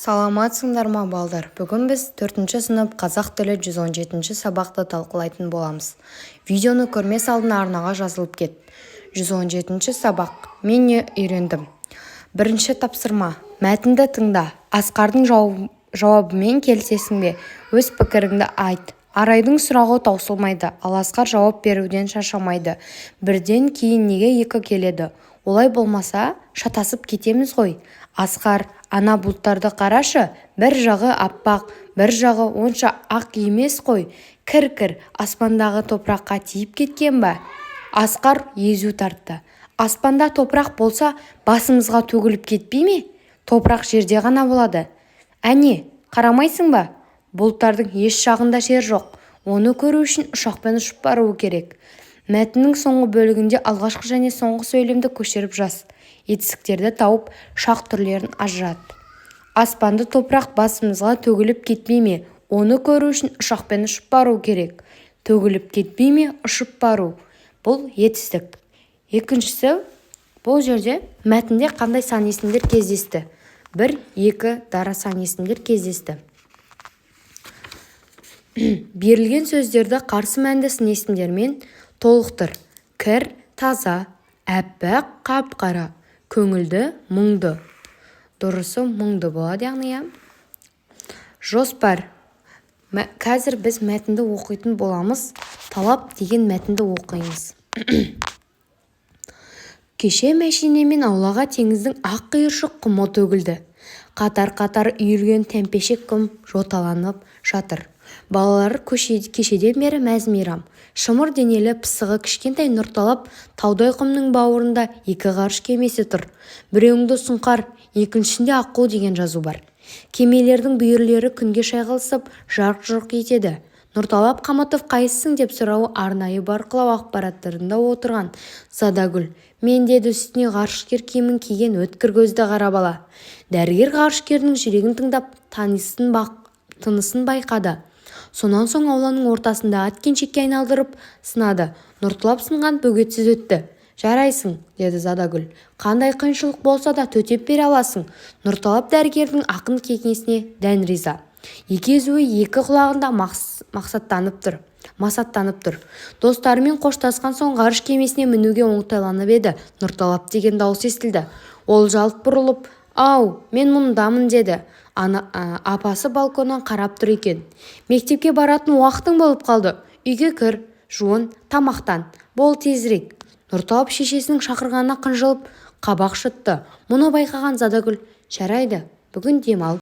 Саламатсыңдар ма, балдар! Бүгін біз төртінші сынып, қазақ тілі, 117 сабақты талқылайтын боламыз. Видеоны көрмес алдын арнаға жазылып кет. 117 сабақ. Мен не үйрендім? Бірінші тапсырма. Мәтінді тыңда. Асқардың жауабымен келісесің бе? Өз пікіріңді айт. Арайдың сұрағы таусылмайды, ал Асқар жауап беруден шаршамайды. Бірден кейін неге екі келеді? Олай болмаса, шатасып кетеміз ғой. Асқар, ана бұлттарды қарашы, бір жағы аппақ, бір жағы онша ақ емес қой. Кір-кір, аспандағы топыраққа тиіп кеткен ба? Асқар езу тартты. Аспанда топырақ болса, басымызға төгіліп кетпей ме? Топырақ жерде ғана болады. Әне, қарамайсың ба? Бұлттардың еш жағында жер жоқ. Оны көру үшін ұшақпен ұшып бару керек. Мәтіннің соңғы бөлігінде алғашқы және соңғы сөйлемді көшіріп жаз. Етістіктерді тауып, шақ түрлерін ажырат. Аспанды топырақ басымызға төгіліп кетпей ме? Оны көру үшін ұшақпен ұшып бару керек. Төгіліп кетпей ме? Ұшып бару. Бұл етістік. Екіншісі, бұл жерде мәтінде қандай сан есімдер кездесті? Бір, екі дара сан есімдер кездесті. Берілген сөздерді қарсы мәнді сын есімдермен толықтыр. Кір, таза, әппақ, қап-қара, көңілді, мұңды. Дұрысы мұңды болады, яғни, иә. Жоспар. Қазір біз мәтінді оқитын боламыз. «Талап» деген мәтінді оқимыз. Кеше мәшинемен аулаға теңіздің ақ қиыршық құмы төгілді. Қатар-қатар үйілген тәмпешек құм жоталанып жатыр. Балалар кешеден бері мәз-мейрам. Шымыр денелі, пысығы кішкентай Нұрталап таудай құмның бауырында екі ғарыш кемесі тұр. Біреуінде «Сұңқар», екіншісінде «Аққу» деген жазу бар. Кемелердің бүйірлері күнге шайқалысып, жарқ-жұрқ етеді. «Нұрталап Қамытов, қайсысың?» деп сұрауы арнайы бақылау аппаратында отырған Задагүл. «Мен», – деді үстіне ғарышкер киімін киген өткір көзді қара бала. Дәрігер ғарышкердің жүрегін тыңдап, тынысын байқады. Сонан соң ауланың ортасындағы әткеншекке айналдырып сынады. Нұрталап сынған бөгетсіз өтті. «Жарайсың, – деді Задагүл. – Қандай қиыншылық болса да төтеп бере аласың». Нұрталап дәрігердің ақын кеңесіне дән риза. Екі езуі екі құлағында масаттанып тұр. Достарымен қоштасқан соң ғарыш кемесіне мінуге оңтайланып еді, «Нұрталап!» деген дауыс естілді. Ол жалт бұрылып: «Ау, мен мұндамын», – деді. Ана, апасы балконнан қарап тұр екен. «Мектепке баратын уақытың болып қалды. Үйге кір, жуын, тамақтан. Бол тезірек». Нұрталап шешесінің шақырғанына қынжылып, қабақ шытты. Мұны байқаған Задагүл: «Жарайды, бүгін демал.